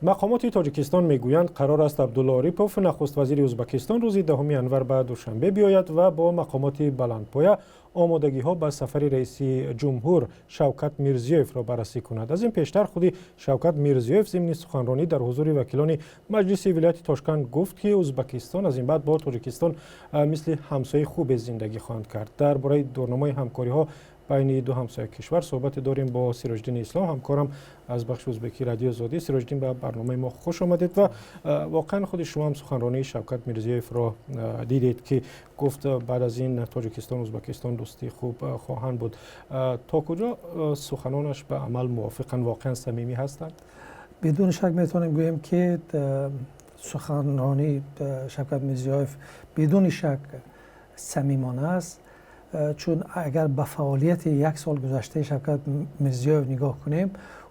Мақомоти Тоҷикистон мегӯянд, қарор аст Абдулло Орипов, нахуствазири Ӯзбекистон, рӯзи 10 январ ба Душанбе биёяд ва бо мақомоти баландпоя омодагиҳо ба сафари раиси ҷумҳур Шавкат Мирзиёевро баррасӣ кунад. Аз ин пештар худи Шавкат Мирзиёев зимни суханронӣ дар ҳузури вакилони Маҷлиси вилояти Тошканд гуфт, ки Ӯзбекистон аз ин баъд бо Тоҷикистон мисли ҳамсояи хубе зиндагӣ хоҳанд кард. Дар бораи дурнамои ҳамкориҳо байни ду ҳамсоя кишвар суҳбате дорем бо Сироҷиддини Ислом, ҳамкорам аз бахши ӯзбекии Радиои Озодӣ. Сироҷиддин, ба барномаи мо хуш омадед ва воқеан худи шумо ҳам суханронии Шавкат Мирзиёевро дидед, ки гуфт, баъд аз ин Тоҷикистон, Ӯзбекистон дӯстии хуб хоҳанд буд. То куҷо суханонаш ба амал мувофиқанд, воқеан самимӣ ҳастанд? Бидуни шак метавонем гӯем, ки суханронии Шавкат Мирзиёев бидуни шак самимона аст, чун агар ба фаъолияти як сол гузаштаи Шавкат Мирзиёев нигоҳ кунем,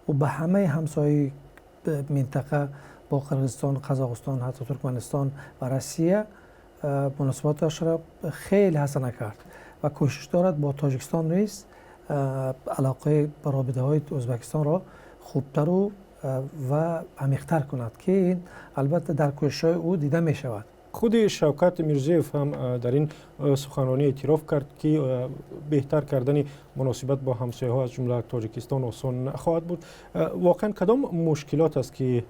ӯ ба ҳамаи ҳамсояи минтақа, бо Қирғизистон, Қазоқистон, ҳатто Туркманистон ва Россия муносибаташро хеле ҳасана кард ва кӯшиш дорад бо Тоҷикистон низ алоқаи робитаҳои Ӯзбекистонро хубтару ва амиқтар кунад, ки ин албатта дар кӯшишҳои ӯ дида мешавад. Худи Шавкат Мирзиёев ҳам дар ин суханронӣ эътироф кард, ки беҳтар кардани муносибат бо ҳамсояҳо, аз ҷумла Тоҷикистон, осон нахоҳад буд. Воқеан кадом мушкилот аст, ки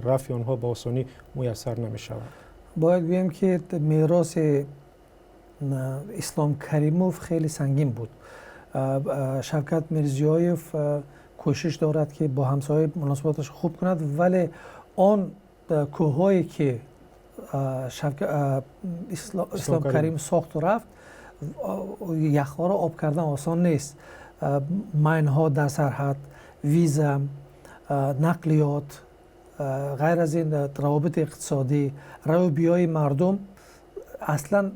рафъи онҳо ба осонӣ муяссар намешавад? Бояд гӯем, ки мероси Ислом Каримов хеле сангин буд. Шавкат Мирзиёев кӯшиш дорад, ки бо ҳамсоя муносибаташ хуб кунад, вале он кӯҳҳое ки Ислом Карим сохту рафт, яхҳоро об кардан осон нест. Майнҳо дар сарҳад, виза, нақлиёт, ғайр аз ин равобити иқтисодӣ, раву биёи мардум аслан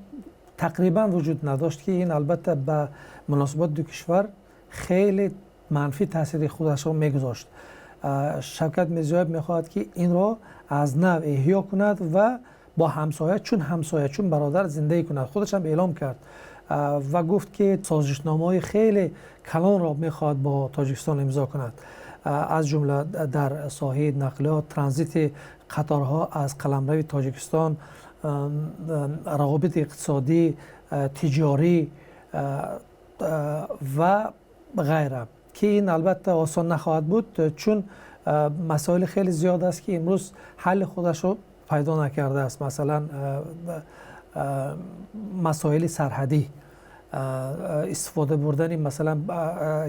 тақрибан вуҷуд надошт, ки ин албатта ба муносибати ду кишвар хеле манфӣ таъсири худашро мегузошт. Шавкат Мирзиёев мехоҳад, ки инро аз нав эҳё кунад ва бо ҳамсоя чун ҳамсоя, чун бародар зиндагӣ кунад. Худаш ҳам эълом кард ва гуфт, ки созишномаҳои хеле калонро мехоҳад бо Тоҷикистон имзо кунад, аз ҷумла дар соҳаи нақлиёт, транзити қаторҳо аз қаламрави Тоҷикистон, равобити иқтисодӣ, тиҷорӣ ва ғайра, ки ин албатта осон нахоҳад буд, чун масоили хеле зиёд аст, ки имрӯз ҳалли худашро пайдо накардааст. Масалан, масоили сарҳадӣ, истифода бурдани, масалан,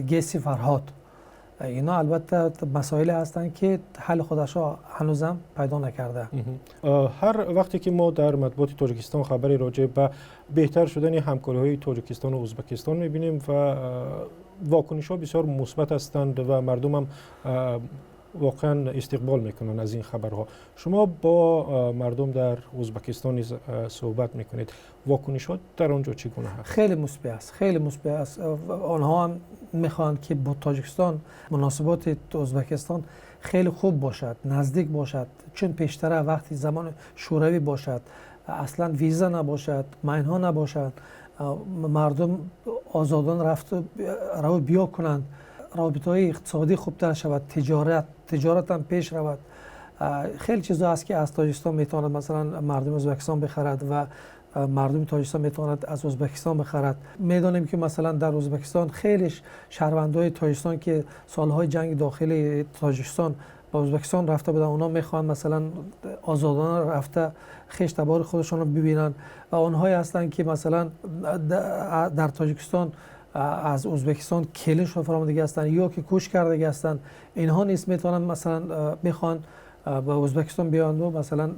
ГЭСи Фарҳод, ино албатта масоиле ҳастанд, ки ҳалли худашро ҳанӯзам пайдо накарда. Ҳар вақте ки мо дар матбуоти Тоҷикистон хабаре роҷеъ ба беҳтар шудани ҳамкориҳои Тоҷикистону Ӯзбекистон мебинем ва вокунишҳо бисёр мусбат ҳастанд ва мардумам воқеан истиқбол мекунанд аз ин хабарҳо. Шумо бо мардум дар Ӯзбекистон низ суҳбат мекунед. Вокунишҳо дар он ҷо чӣ гуна ҳаст? Хеле мусбат аст, хеле мусбат аст. Онҳо ҳам мехоҳанд, ки бо Тоҷикистон муносиботи Ӯзбекистон хеле хуб бошад, наздик бошад, чун пештара вақти замони Шӯравӣ бошад, аслан виза набошад, майнҳо набошад, мардум озодона рафту раву биё кунанд, робитаҳои иқтисодӣ хубтар шавад, тиҷоратам пеш равад. Хеле чизҳо аст, ки аз Тоҷикистон метавонад, масалан, мардуми Ӯзбекистон бихарад ва мардуми Тоҷикистон метавонад аз Ӯзбекистон бихарад. Медонем, ки масалан дар Ӯзбекистон хеле шаҳрвандони Тоҷикистон, ки солҳои ҷанги дохилии Тоҷикистон ба Ӯзбекистон рафта буданд, онҳо мехоҳанд, масалан, озодона рафта хеш табори худашонро бибинанд ва онҳое ҳастанд, ки масалан дар Тоҷикистон аз Ӯзбекистон келин шуда фаромадагӣ ҳастанд ё ки кӯч кардагӣ ҳастанд, инҳо низ метавонанд, масалан, мехоҳанд ба Ӯзбекистон биёянду, масалан,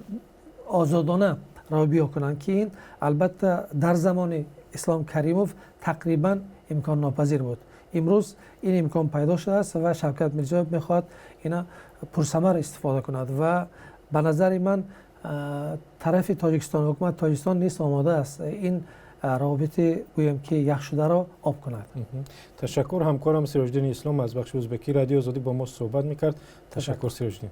озодона раву биё кунанд, ки ин албатта дар замони Ислом Каримов тақрибан имконнопазир буд. Имрӯз ин имкон пайдо шудааст ва Шавкат Мирзиёев мехоҳад ина пурсамар истифода кунад ва ба назари ман тарафи Тоҷикистон, ҳукумати Тоҷикистон низ омода аст ин равобити, гӯем, ки яхшударо об кунад. Ташаккур. Ҳамкорам Сироҷиддини Ислом аз бахши ӯзбекии Радиои Озодӣ бо мо суҳбат мекард. Ташаккур, Сироҷиддин.